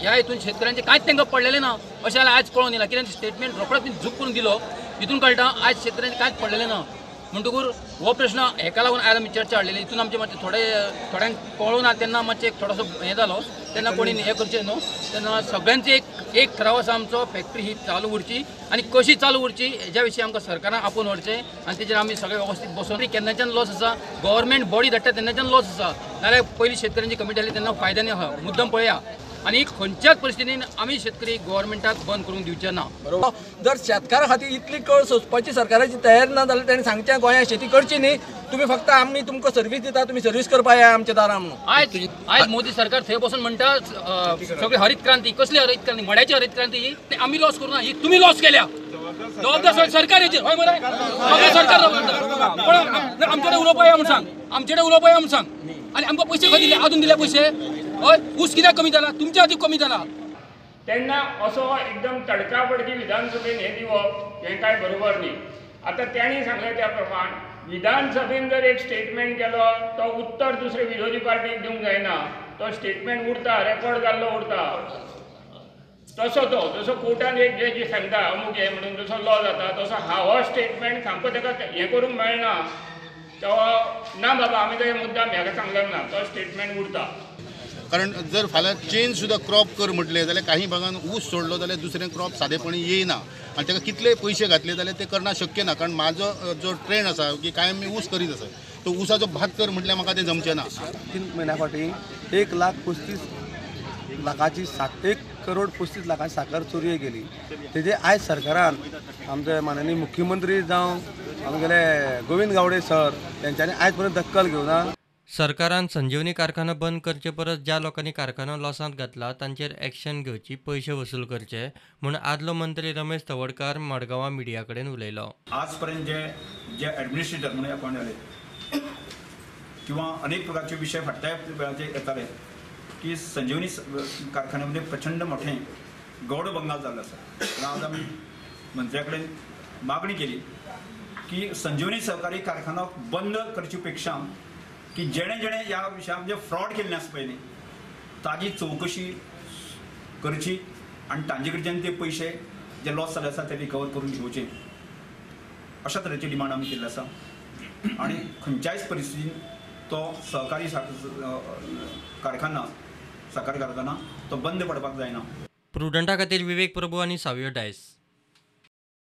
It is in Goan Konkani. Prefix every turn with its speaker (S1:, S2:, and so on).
S1: ह्या हितून शेतकऱ्यांचे कांयच तांकां पडलेलें ना अशें जाल्यार आयज कळोन येयला. कित्याक स्टेटमेंट रोखडोच झूक करून दिलो हितून कळटा आयज शेतकऱ्यांचे कांयच पडलेलें ना. म्हणटकूर हो प्रश्न हेका लागून आयज आमी चर्चा हाडलेली. हितून आमचे मातशे थोडे थोड्यांक कळूं ना तेन्ना मातशें एक थोडोसो हें जालो तेन्ना कोणी हें करचें न्हू. तेन्ना सगळ्यांचे एक एक ठराव आसा आमचो, फॅक्टरी ही चालू उरची आनी कशी चालू उरची हेज्या विशीं आमकां सरकारान आपोवन व्हरचें आनी तेजेर आमी सगळे वेवस्थीत बसून. केन्नाच्यान लॉस आसा, गव्हर्मेंट बॉडी धाडटा तेन्नाच्यान लॉस आसा, नाल्यार पयलीं शेतकऱ्यांची कमिटी आसली तेन्ना फायद्यान आसा. मुद्दम पळया आनी खंयच्याच परिस्थितीन आमी शेतकरी गव्हर्मेंटाक बंद करूंक दिवचे ना.
S2: बरोबर, जर शेतकारा खातीर इतली कळ सोंसपाची सरकाराची तयारी ना जाल्यार ताणें सांगचें गोंयांत शेती करची न्ही, तुमी फक्त आमी तुमकां सर्वीस दिता, तुमी सर्वीस करपा या आमच्या दारां म्हणून.
S1: आयज आयज मोदी सरकार थंय बसून म्हणटा सगळी हरित क्रांती. कसली हरित क्रांती? मड्याची हरित क्रांती ही आमी लॉस करूं ना, ही तुमी लॉस केल्या. जबाबदार सरकार हेचेर. हय मरे, सगळें सरकार जबाबदार. पण आमचे कडेन उलोवपा या म्हूण सांग, आमचे कडेन उलोवपा या म्हूण सांग. आनी आमकां पयशे खंय दिले? आजून दिले पयशे? हय, ऊस कित्याक कमी जाला? तुमच्या खातीर कमी जाला.
S3: तेन्ना असो एकदम तडकाफडकी विधानसभेन हें दिवप हें कांय बरोबर न्ही. आतां तांणी सांगलें त्या प्रमाण विधानसभेन जर एक स्टेटमेंट केलो तो उत्तर दुसरे विरोधी पार्टीक दिवंक जायना, तो स्टेटमेंट उरता, रेकॉर्ड जाल्लो उरता. तसो तो जसो कोर्टान एक जे सांगता अमूक हें म्हणून जसो लॉ जाता तसो हा हो स्टेटमेंट सामको ताका हें करूंक मेळना. तो ना बाबा आमी तो मुद्दाम हेका सांगलें ना, तो स्टेटमेंट उरता.
S4: कारण जर फाल्यां चेंज सुद्दां क्रॉप कर म्हटलें जाल्यार काही भागान ऊस सोडलो जाल्यार दुसरें क्रॉप सादेपणी येयना आनी ताका कितले पयशे घातले जाल्यार ते करना शक्य ना. कारण म्हाजो जो ट्रेंड आसा की कांय मी ऊस करीत आसा तो ऊसाचो भात कर म्हटल्यार म्हाका तें जमचें ना.
S5: 3 म्हयन्या फाटीं 1,35,00,000 1,35,00,000 साकर चोरये गेली. तेजे आयज सरकारान आमचे माननीय मुख्यमंत्री जावं आमगेले गोविंद गावडे सर तेंच्यांनी आयज पर्यंत दखल घेवना.
S6: सरकारान संजीवनी कारखानो बंद करचे परस ज्या लोकांनी कारखानो लॉसांत घातला तांचेर एक्शन घेवची, पयशे वसूल करचे म्हूण आदलो मंत्री रमेश तवडकार मडगांवां मिडिया कडेन उलयलो.
S7: आजपर्यंत जे जे ॲडमिनिस्ट्रेटर म्हणून अपॉइंट जाले किंवा अनेक प्रकारचे विषय फाटल्या वेळाचे येताले की संजीवनी कारखान्यामध्ये प्रचंड मोठे गौड बंगाल जाल्लो आसा. आज आमी मंत्र्या कडेन मागणी केली की संजीवनी सहकारी कारखानो बंद करचे पेक्षा की जेणे जेणे ह्या विशया म्हणजे फ्रॉड केल्ले आसा पळय न्ही ताजी चवकशी करची आनी तांचे कडच्यान ते पयशे जे लॉस जाल्ले आसा ते रिकवर करून घेवचे अशा तरेची डिमांड आमी केल्ली आसा. आनी खंयच्याय परिस्थितीन तो सहकारी कारखाना साखर कारखाना तो बंद पडपाक जायना.
S6: प्रुडंटा खातीर विवेक प्रभू आनी सावियो डायस.